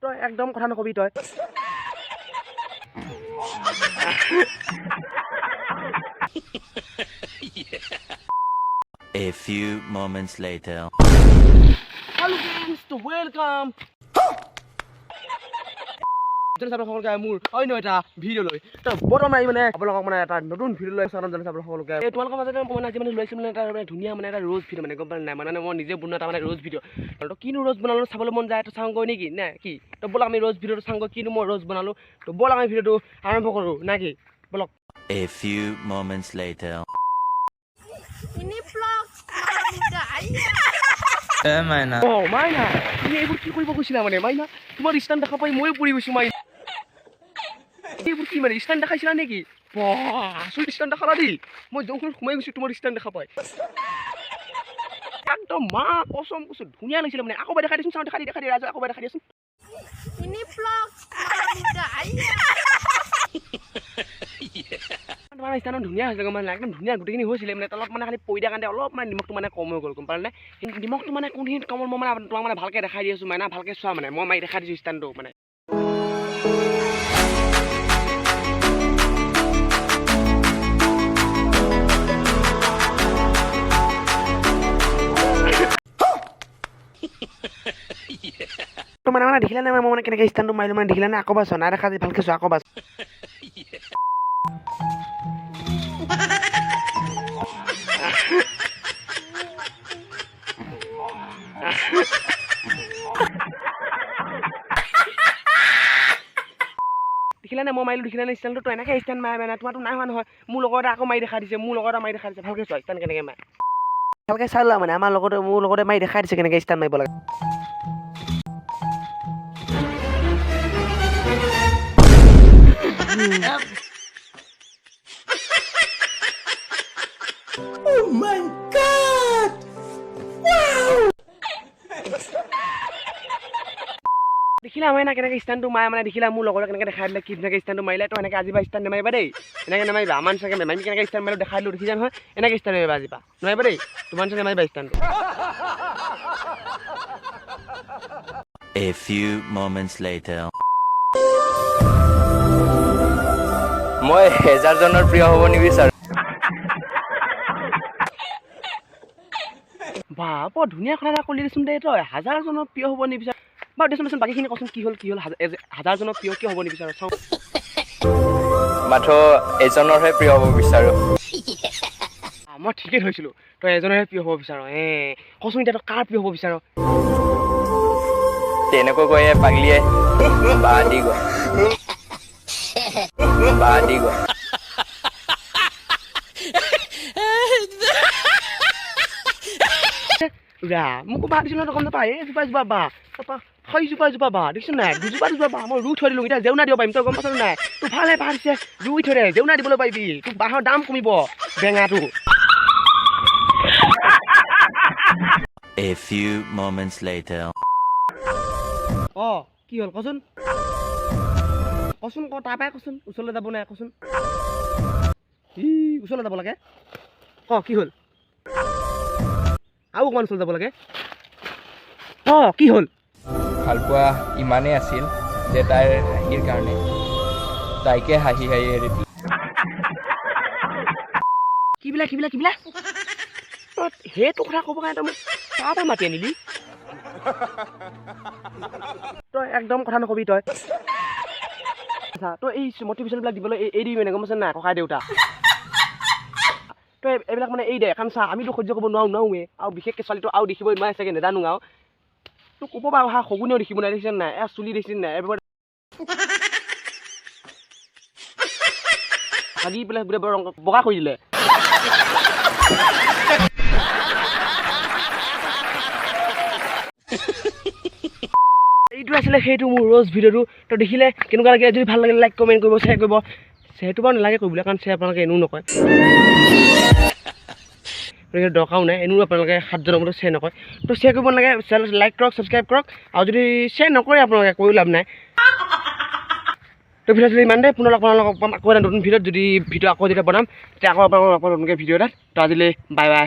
তই একদম কথা নকবি তই। A few moments later. Hello friends, to welcome জনাইছোঁ আপোনালোক সকলোকে মোৰ অন্য এটা ভিডিঅ' লৈ। তো বৰ্তমান আমি মানে আপোনালোকক মানে এটা নতুন ভিডিঅ' লৈ স্বাগতম জনাইছোঁ আপোনালোক সকলোকে। এই তোমালোকৰ মাজতে মই মানে আজি মানে লৈছোঁ মানে এটা মানে ধুনীয়া মানে এটা ৰ'জ ভিডিঅ' মানে, গম পালে নাই? মানে মই নিজে বনোৱা এটা মানে ৰ'জ ভিডিঅ'। তো কিনো ৰ'জ বনালোঁ চাবলৈ মন যায়, তো চাওঁগৈ নেকি নে কি? তো ব'লক আমি ৰ'জ ভিডিঅ'টো চাওঁগৈ, কিনো মই ৰ'জ বনালোঁ। তো ব'লক আমি ভিডিঅ'টো আৰম্ভ কৰোঁ নে কি, ব'লক। A few moments later. Ini vlog. মাইনা। অঁ মাইনা, তুমি এইবোৰ কি কৰিব গৈছিলা মানে? মাইনা, তোমাৰ ষ্টাণ্ট দেখা পাই ময়ো পৰি গৈছোঁ মাইনা। এইবোৰ কি মানে ষ্টাণ্ট দেখাইছিলা নেকি? বাহ, আচৰিত ষ্টাণ্ট দেখালা দেই। মই জংঘলত সোমাই গৈছোঁ তোমাৰ ষ্টাণ্ট দেখা পাই। একদম মা কচম কৈছোঁ, ধুনীয়া লাগিছিলে মানে। আকৌ এবাৰ দেখাই দিছোন, চাওঁ, দেখাই দি, দেখাই দি, ৰাজু, আকৌ এবাৰ দেখাই দিয়াচোন। Ini vlog. তোমাৰ ষ্টাণ্টত ধুনীয়া হৈছিলে, গম পালা নাই? একদম ধুনীয়া গোটেইখিনি হৈছিলে মানে। তলত মানে খালি পৰি দিয়াৰ কাৰণে অলপ মানে নিমখটো মানে কম হৈ গ'ল, গম পালা নাই? নিমখটো মানে কোনখিনিত কম হ'ল মই মানে তোমাক মানে ভালকৈ দেখাই দি আছোঁ মাইনা, ভালকৈ চোৱা মানে। মই মাৰি দেখাই দিছোঁ ষ্টাণ্টটো মানে। তো মানে মানে দেখিলা নাই মই মানে কেনেকৈ ষ্টাণ্টটো মাৰিলোঁ মানে, দেখিলা নাই? আকৌ এবাৰ চোৱা, নাই দেখা যে, ভালকৈ চোৱা, আকৌ এবাৰ। দেখিলা নাই মই মাৰিলোঁ, দেখিলা নাই ষ্টাণ্টটো? তো এনেকৈ ষ্টাণ্ট মাৰে মানে, তোমাৰতো নাই হোৱা নহয়। মোৰ লগৰ এটা আকৌ মাৰি দেখাই দিছে, মোৰ লগৰ এটা মাৰি দেখাই দিছে। ভালকৈ চোৱা ষ্টাণ্ট কেনেকৈ মাৰে, ভালকৈ চাই লোৱা মানে। আমাৰ লগতে মোৰ লগতে মাৰি দেখাই দিছে কেনেকৈ ষ্টাণ্ট মাৰিব লাগে। দেখিলা মাইনা কেনেকৈ ষ্টাণ্টটো মাৰে মানে, দেখিলা মোৰ লগৰ কেনেকৈ দেখাই দিলে, কি ধুনীয়াকৈ ষ্টাণ্টটো মাৰিলে। তো এনেকৈ আজিৰ পৰা ষ্টাণ্ট নামাৰিবা দেই, এনেকৈ নামাৰিবা। আমাৰ নিচিনাকৈ আমি কেনেকৈ ষ্টাণ্ট মাৰিলোঁ দেখাই দিলোঁ, দেখিছা নহয়? এনেকৈ ষ্টাণ্ট মাৰিবা আজিৰ পৰা, নোৱাৰিবা দেই, তোমাৰ নিচিনাকৈ নামাৰিবা ষ্টাণ্টটো। A few moments later. মই হেজাৰজনৰ প্ৰিয় হ'ব নিবিচাৰো। বা বৰ ধুনীয়া কথা এটা ক'লি দেচোন দেই, তই হাজাৰজনৰ প্ৰিয় হ'ব নিবিচাৰ। বাৰু দেচোন দেচোন, বাকীখিনি কচোন, কি হ'ল কি হ'ল? হাজাৰজনৰ প্ৰিয় কিয় হ'ব নিবিচাৰ চাওঁ। মাথো এজনৰহে প্ৰিয় হ'ব বিচাৰো। মই ঠিকেই ধৰিছিলোঁ, তই এজনৰহে প্ৰিয় হ'ব বিচাৰ। কচোন এতিয়া তই কাৰ প্ৰিয় হ'ব বিচাৰ? তেনেকৈ কৈয়ে পাগলিয়ে বাঁহ দি গ'ল, বাঁহ দি গ'ল। ৰা মোকো বাঁহ দিছিল নহয়, গম নাপায়। এই জোপা জোপা বাঁহ, তাৰপৰা সেইজোপা জোপা বাঁহ দেখিছ নাই? দুজোপা দুজোপা বাঁহ মই ৰুই থৈ দিলোঁ, এতিয়া জেওনা দিব পাৰিম। তই গম পাইছ নাই? তোৰ ভালহে বাঁহ দিছে, ৰুই থৈ দে, জেওনা দিবলৈ পাৰিবি, তোৰ বাঁহৰ দাম কমিব বেঙাটো। A few moments later. অঁ কি হ'ল কচোন, কচোন ক, তাৰ পৰাই কচোন, ওচৰলৈ যাব নাই কচোন? ই ওচৰলৈ যাব লাগে, ক কি হ'ল? আৰু অকণমান ওচৰলৈ যাব লাগে, ক কি হ'ল? ভালপোৱা ইমানেই আছিল যে তাইৰ হাঁহিৰ কাৰণে তাইকে হাঁহি হাঁহি এৰি দিলোঁ। কিবিলাক কিবিলাক কিবিলাক, তই সেইটো কথা ক'ব কাৰণে তই মোক তাৰ পৰা মাতি আনিলি? তই একদম কথা নকবি তই। আচ্ছা, তই এই মটিভেশ্যনবিলাক দিবলৈ এই দিবি মানে, গম পাইছ নাই ককাই দেউতা? তই এইবিলাক মানে এই দে, কাৰণ চা আমিতো সহ্য কৰিব নোৱাৰোঁ, নোৱাৰোঁৱে আৰু বিশেষকৈ ছোৱালীটো আৰু দেখিবই নোৱাৰে চাগে, নাজানো আৰু। তোক ওপৰৰ পৰা অহা শগুনেও দেখিব নাই, দেখিছে নাই? এয়া চুলি দেখিছে নাই? এইবোৰ ভাগি পেলাই গোটেই ৰং বগা কৰি দিলে। এইটো আছিলে সেইটো মোৰ ৰ'জ ভিডিঅ'টো। তো দেখিলে কেনেকুৱা লাগিলে? যদি ভাল লাগিলে লাইক কমেণ্ট কৰিব, শ্বেয়াৰ কৰিব। শ্বেয়াৰটো বাৰু নালাগে কৰিবলৈ, কাৰণ শ্বেয়াৰ আপোনালোকে এনেও নকৰে, গতিকে দৰকাৰো নাই। এনেও আপোনালোকে 7জনৰ মতে শ্বেয়াৰ নকৰে, তো শ্বেয়াৰ কৰিব নালাগে। লাইক কৰক, ছাবস্ক্ৰাইব কৰক, আৰু যদি শ্বেয়াৰ নকৰে আপোনালোকে কৈও লাভ নাই। তো ভিডিঅ' আছিলে ইমান দেই, পুনৰ আপোনালোকক পাম আকৌ এটা নতুন ভিডিঅ'ত। যদি ভিডিঅ' আকৌ যেতিয়া বনাম তেতিয়া আকৌ আপোনালোকক আকৌ নতুনকৈ ভিডিঅ' এটাত। তো আজিলৈ বাই বাই।